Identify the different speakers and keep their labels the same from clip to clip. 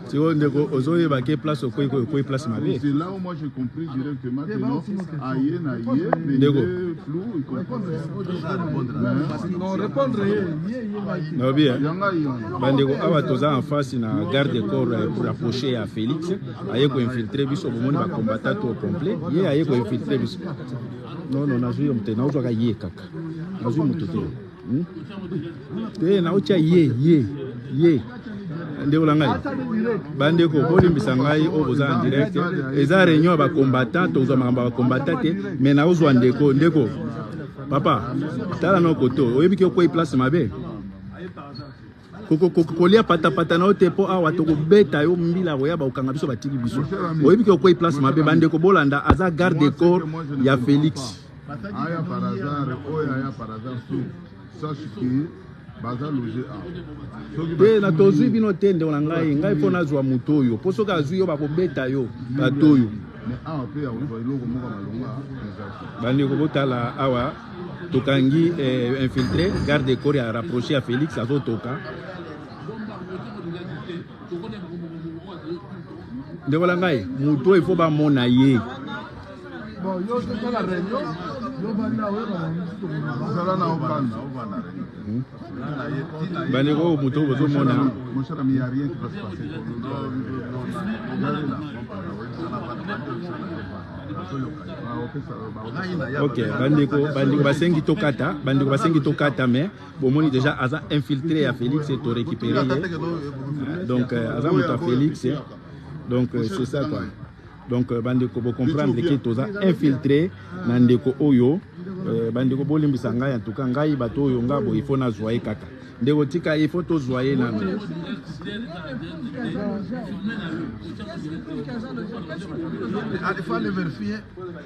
Speaker 1: Sikoyo ndeko, ozoyeba ke place okwei, okwei place mabe.
Speaker 2: C'est là où moi j'ai compris directement que non, aye na ye, mais
Speaker 1: Ndeko.
Speaker 2: il est flou, il comprend.
Speaker 3: Non, répondre ye ye ye.
Speaker 1: Naobi, eh?
Speaker 2: Yanga yo.
Speaker 1: Bandeko, awa toza en face na garde corps pour rapprocher ya Félix. Aye koinfiltre biso. Bomoni bacombattant to au complet. Ye aye koinfiltre biso. Non, non, nazwi yo te, naozwaka ye kaka, nazwi moto te. Te, naotya ye ye ye. Ndeko na ngai, bandeko, bolimbisa ngai oyo boza en direct. Eza réunion ya bacombattant, tozwa makambo ya bacombattant te, mais naozwa ndeko. Ndeko, papa, tala no koto, oyebi ke okwei place mabe. Kolia patapata na yo te, mpo awa tokobeta yo mbila, koya bakokanga biso, batiki biso. Oyebi ke okwei place mabe. Bandeko, bolanda, aza garde corps ya Félix.
Speaker 2: Aya par hasard, oyo aya par hasard, sache que baza logé awa. Soki
Speaker 1: Te, na tozwi bino te, ndeko na ngai. Ngai mpo nazwa moto oyo, mpo soki azwi yo, bakobeta yo, bato oyo.
Speaker 2: Mais awa mpe ya kozwa eloko moko ya malonga eza te.
Speaker 1: Bandeko, botala awa, tokangi infiltré, garde corps ya rapproché ya Félix, azotoka. Ndeko na ngai, moto oyo ifo bamona ye.
Speaker 3: Bon, yo tosala réunion, yo banda oyeba na mosusu tokoloba.
Speaker 2: Ozala na obanda.
Speaker 1: Bandeko, oyo moto oyo bozomona.
Speaker 2: Mon cher ami, il n'y a rien qui va se passer. Il y a rien là.
Speaker 1: Ok, bandeko, bandeko basengi tokata, bandeko basengi tokata, mais bomoni déjà aza infiltré ya Félix, torécupéré ye. Donc aza moto ya Félix, donc c'est ça quoi. Donc bandeko, bocomprendre ke toza infiltré na ndeko oyo. Bandeko, bolimbisa ngai. En tout cas ngai, bato oyo nga boye, ifo nazwa ye kaka. Ndeko, tika ye, ifo tozwa ye nano.
Speaker 4: Ah, il faut aller vérifier.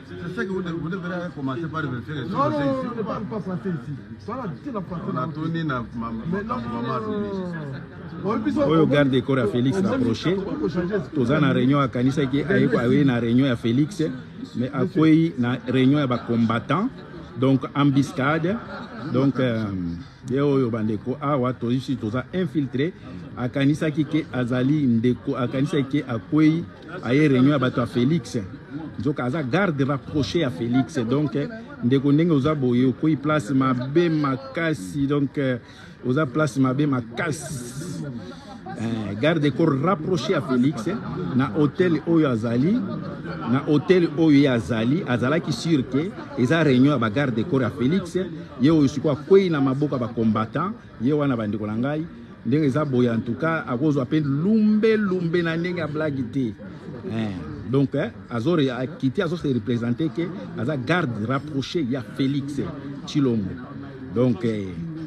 Speaker 4: C'est ça que vous devrez commencer par vérifier.
Speaker 3: Non, non, non, ne parle pas français ici. Voilà, tu la français.
Speaker 4: On a tourné na
Speaker 3: Mais non, non, non, non.
Speaker 1: Oyo garde corps ya Félix rapproché. Toza na réunion, akanisaki aye na réunion ya Félix, mais akwei na réunion ya bacombattant, donc embuscade. Donc ye oyo, bandeko, awa toyisi toza infiltré. Akanisaki ke azali ndeko, akanisaki ke akwei, aye réunion ya bato ya Félix, nzoka aza garde rapproché ya Félix. Donc ndeko, ndenge oza boye, okwei place mabe makasi. Donc oza place mabe makasi. Garde corps rapproché ya Félix na hôtel oyo azali, na hôtel oyo ye azali, azalaki sûr ke eza réunion ya bagarde corps ya Félix. Ye oyo sikoyo akwei na maboko ya bacombattant. Ye wana, bandeko na ngai, ndenge eza boye, en tout cas akozwa mpe lumbe lumbe na ndenge ya blague te. Donc azo akiti, azo se représenter ke aza garde rapproché ya Félix Tshilombo. Donc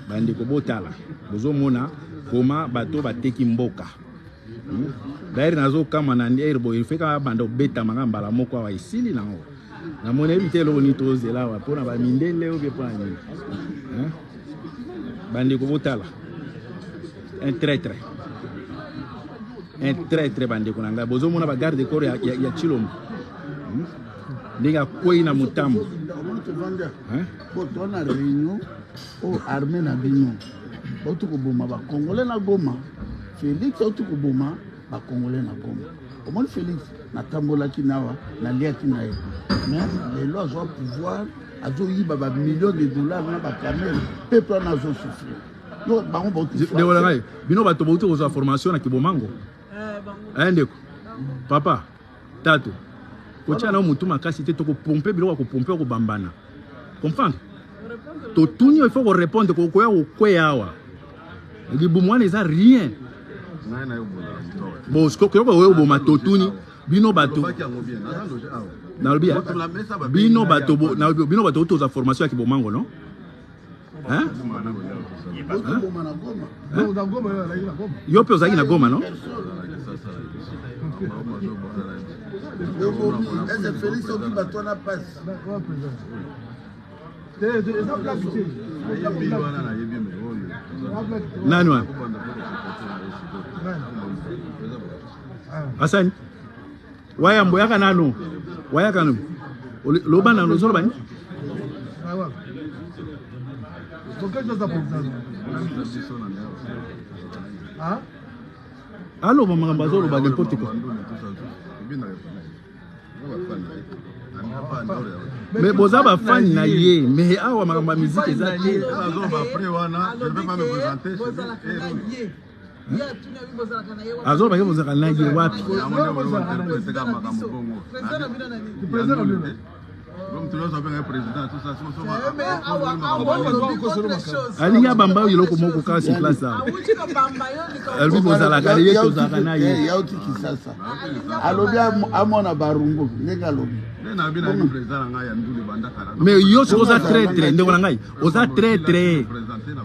Speaker 1: bandeko, botala, bozomona koma bato bateki mboka. D'ailleurs nazokama na ndere boye, feka banda obetamaka mbala moko awa, esili nango. Namoni yebi te eloko nini tozela awa, mpona bamindele obe mpona nini, hein? Bandeko, botala, un traître, un traître. Bandeko na ngai, bozomona bagarde corps ya Tshilombo, Ndenge akwei na motambo. Hein?
Speaker 5: Po toza na réunion oyo, armée na bino bauti koboma bacongolais na Goma. Félix auti koboma bacongolais na Goma. Omoni, Félix, natambolaki nawa, naliaki na ye, mais lelo azwa pouvoir, azoyiba bamillion de dollars na bakamere. Peuple wana azosouffrir. Yo bango bauti
Speaker 1: Ndeko na ngai, bino bato bauti kozwa formation na Kibomango, eh, ndeko, papa tato, kotia na motu makasi te. Tokopompe biloko ya kopompe, okobambana. Comprendre, totuni, il faut korépondre. Koya kokweya awa, libumu wana eza rien. Bon, koyoka oyo oboma. Totuni bino bato, nalobi bino bato, bino bato toza formation ya Kibomango, non, hein? Yo mpe ozalaki na Goma, non?
Speaker 5: Félix oki bato wana pasi.
Speaker 1: Nani wana? Asani wayambo yaka nanu, wayaka nanu, loba nanu, ozoloba nini? Aloba makambo azoloba n'importe quoi. Mais boza bafani na ye, mais awa makambo ya miziki eza te. Azoloba ke bozalaka na ye wapi? Alingi abamba oyo eloko moko kaka sur place awa. Alobi bozalaka na ye, tozalaka na ye.
Speaker 5: Yauti Kisasa, alobi amona barungu ndenge alobi.
Speaker 1: Mais yo soki oza traître, ndeko na ngai, oza traître.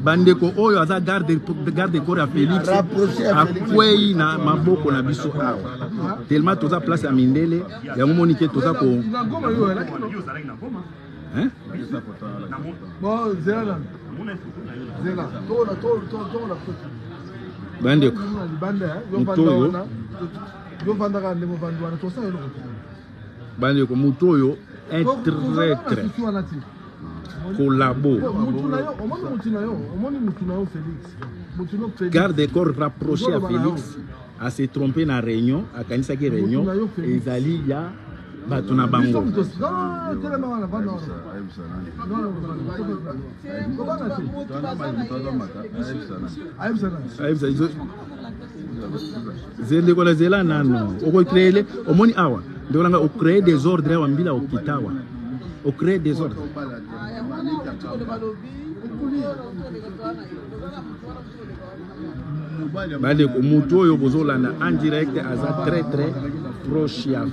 Speaker 1: Bandeko, oyo aza garde corps ya Félix, akwei na maboko na biso awa. Tellement toza place ya mindele, yango moni ke toza ko, hein?
Speaker 3: Bon, zela, zela,
Speaker 1: Bandeko, moto oyo,
Speaker 3: yovandaka ndenge ovandi wana, tosala eloko te.
Speaker 1: Bandeko, moto oyo un traître collabo.
Speaker 3: Mutu na yo, omoni mutu na yo, omoni mutu na yo Félix, mutu no Félix.
Speaker 1: Garde corps rapproché ya Félix ase trompe na réunion, akanisaki réunion ezali ya bato na bango.
Speaker 3: Telema wana, vanda wana. Ayebisa nani?
Speaker 1: Ayebisa ndeko na zela nano, okocréer, omoni awa, ndeko nanga, ocréer désordre awa, mbila okita awa, ocréer désordre. Bandeko, motu oyo bozolanda en direct aza très très proche ya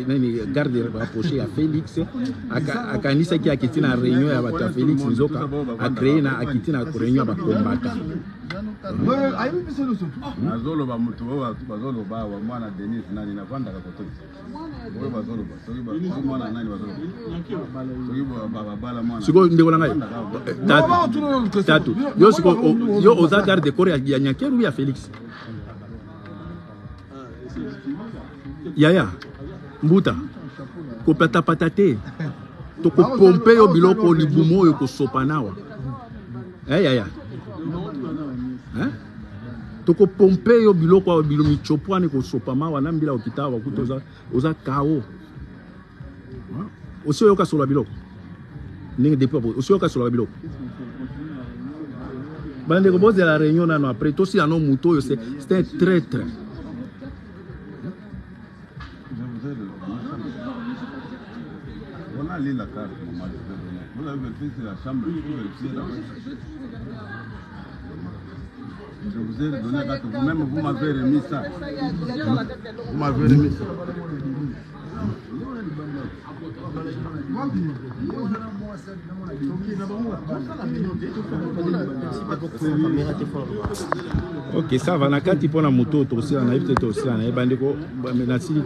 Speaker 1: nani, garde rapproché ya Félix. Akanisaki akiti na réunion ya bato ya Félix, nzoka acréé na akiti na réunion ya bacombattant.
Speaker 3: Ayebi biso nyonso tu.
Speaker 4: Nazoloba, motu oyo bazoloba awa, mwana Denis nani, navandaka koto oyo bazoloba, soki mwana nani bazoloba, soki babala mwana.
Speaker 1: Sikoyo, ndeko na ngai Tatu, yo sikoyo, yo oza garde corps ya Nyakeru, ya Félix? Yaya mbuta, kopatapata te, tokopompe yo biloko libumu oyo kosopa nawa. Eh, yaya, eh? Tokopompe yo biloko awa, bilo michopo wana ekosopa mawa na mbila okita awa kuta oza, oza kao. Osi oyoka solo ya biloko ndenge depuis osi oyoka solo ya biloko. Bandeko, bozela réunion nano, après tosila no. Moto oyo, c'est un traître.
Speaker 4: Je vous ai donné. On a lu la carte, maman, je vous ai donné. Vous avez vérifié sur la chambre, vous vérifiez là. Je vous ai donné la carte, vous-même, vous m'avez remis ça. Vous m'avez remis ça.
Speaker 1: Ok, ça va. Na kati mpona moto oyo, tosila na ye te, tosila na ye. Bandeko, nasili.